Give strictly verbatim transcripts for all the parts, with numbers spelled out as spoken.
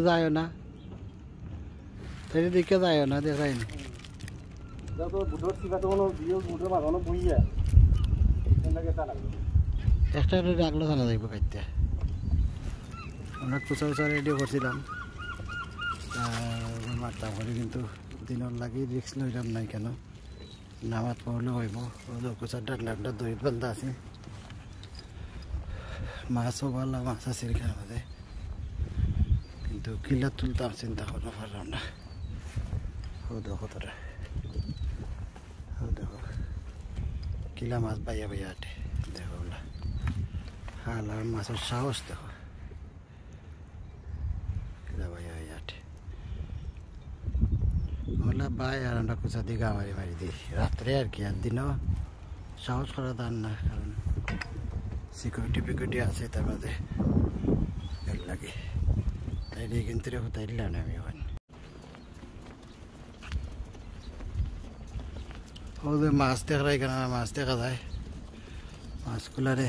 যাইও না, তাইলে দেখে যাইও না, দেখাই না। যত বুটর সিবা তো কোনো বিয়ে বুটর মাঝে কোনো বইয়া। এখান থেকে তা লাগবে। একটা করে রাখলো জানা যাইব কাটতে। আমরা কুচা উচা রেডি করছিলাম। আহ, মারতাম করি কিন্তু দিনর লাগি রিস্ক লইলাম নাই কেন। নামাজ পড়লে হইব। ওই যে কুচার ডান্ডা ডান্ডা দড়ি বান্ধা আছে। মাছও ভালা মাছ আছে এখানে মাঝে। কিন্তু কিলা তুলতাম চিন্তা করতে পারলাম না। ও দেখো তোরা। ও দেখো। কিলা মাছ বাইয়া বাইয়া আটে। দেখো ওলা। হালার মাছর সাহস দেখো। কিলা বাইয়া বাইয়া আটে। ওলা বাই আর আমরা কুচা দিয়ে গামারি মারি দিই। রাত্রে আর কি, আর দিনও সাহস করা দান না, কারণ সিকিউরিটি ফিকিউরিটি আছে তার মাঝে। এর লাগে। তাই দিয়ে কিন্তু রে, তাই দিলাম না আমি ওখানে। ও যে মাছ দেখা যায়, এখানে মাছ দেখা যায়। মাছগুলারে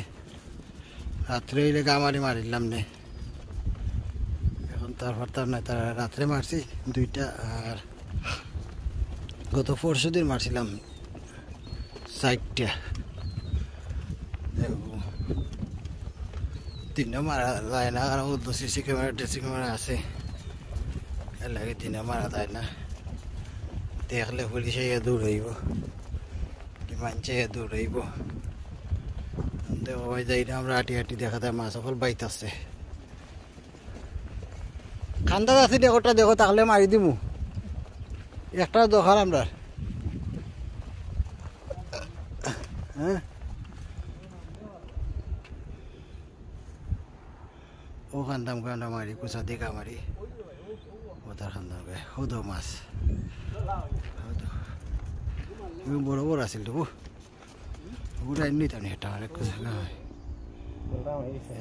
রাত্রে হইলে গামারি মারিলাম নে। এখন তার পারতাম না, তারা রাত্রে মারছি দুইটা, আর গত পরশু দিন মারছিলাম চারটা। দেখো, দিনে মারা যায় না, কারণ ও তো সিসি ক্যামেরা, টিসি ক্যামেরা আছে, এর লাগে দিনে মারা যায় না। দেখলে পুলিশ আইয়া দৌড়াইব, কি মানছে আইয়া দৌড়াইব। দেখো ভাই, যাই না আমরা আটি আটি, দেখা যায় মাছ অকল বাইত আছে। খান্দাত আছে দেখো, ওটা দেখো, তাহলে মারি দিমু। একটা দরকার আমরা। হ্যাঁ? ও খান্দাম খান্দাম মারি, কুচা দিকা মারি। ও তার খান্দাম গায়। হৌদ মাছ। হৌদ। এগুলো বড় বড় আছিল তো। ওগুলো এমনি তো নেই, এটা আরেক কুচা না হয়।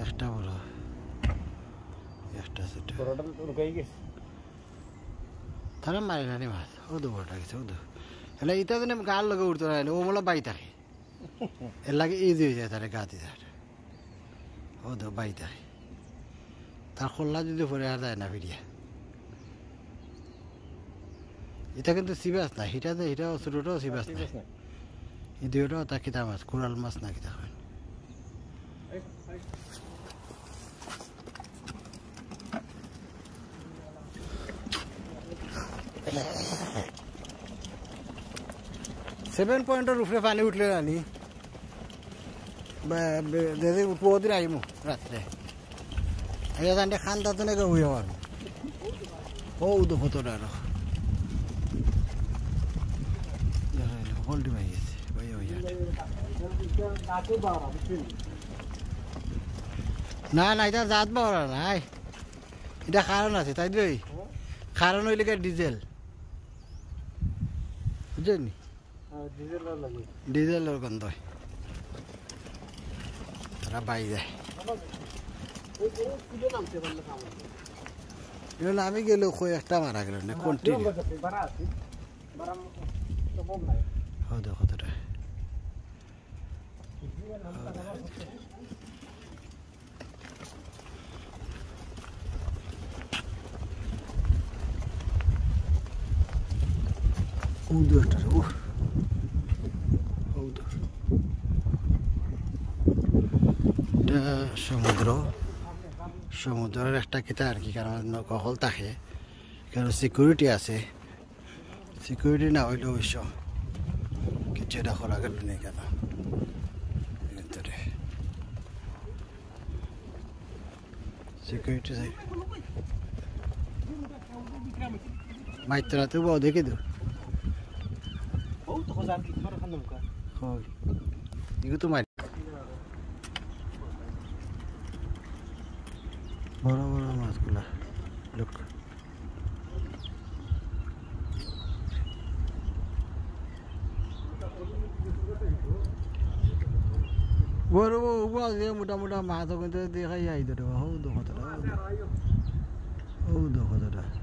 একটা বড়। একটা ছোট। বড়টা তো লুকাই গেছে। তারা মারে না রে মাছ। ও তো বড়টা গেছে, ও তো। এলা ইটা যেন গার লগে উঠতো না, ও বলে বাই থাকে। এর লাগে ইজি হয়ে যায় তারে গা দিতে। ও তো বাই থাকে। তার খোল্লা যদি পরে আর যায় না ফিরিয়া। এটা কিন্তু সিবাস না, এটা যে, এটা ছোটটাও সিবাস না। সিবাস না। এই দুইটা তা কিতা মাছ, কোরাল মাছ না কিতা হয়। সেভেন পয়েন্টর উপরে পানি উঠলে জানি, বা, বে-, দেখি উঠবো ওদিন আইমু রাত্রে। এই জানতে খান্দাত নাকি উইয়া পারবো। ও, উদো কতটা আরো। হকলটি ভাই গেছে, ভাই, ভাই, ভাই। না, না, এটা জাত বড় নাই। এটা কারণ আছে, তাই রে? কারণ হইলে কি ডিজেল। বুঝছেন নি? হ্যাঁ, ডিজেলর লাগে। ডিজেলর গন্ধ হয়। তারা বাই যায়। ওই, ওই তুলে নামতে পারলে কাম হবে। এগুলো আমি গেলেও কই একটা মারা গেল না, কন্টিনিউ। বাড়া আছে, বাড়া তো কম নাই। হ্যাঁ, দেখো তো এটা। ও দূর একটা, উহ। ও দূর। এটা সমুদ্র, সমুদ্রের একটা কিতা আর কি, কারণ নৌকা হল থাকে, কারণ সিকিউরিটি আছে। সিকিউরিটি না হইলে অবশ্য কিছু এটা করা গেল নেই কেন ভিতরে। সিকিউরিটি চাই। মাইত্রা তো বউ দেখি তো। বউ তো খোঁজা কি তোমার ওখানে নৌকা। হয়। এগুলো তো মাই। বড় বড় মাছগুলা। Look. বড় বড়, বড় যে মোটা মোটা মাছ ওখান থেকে দেখাই যাই তো, হৌ দেখো তো, হৌ দেখো তো।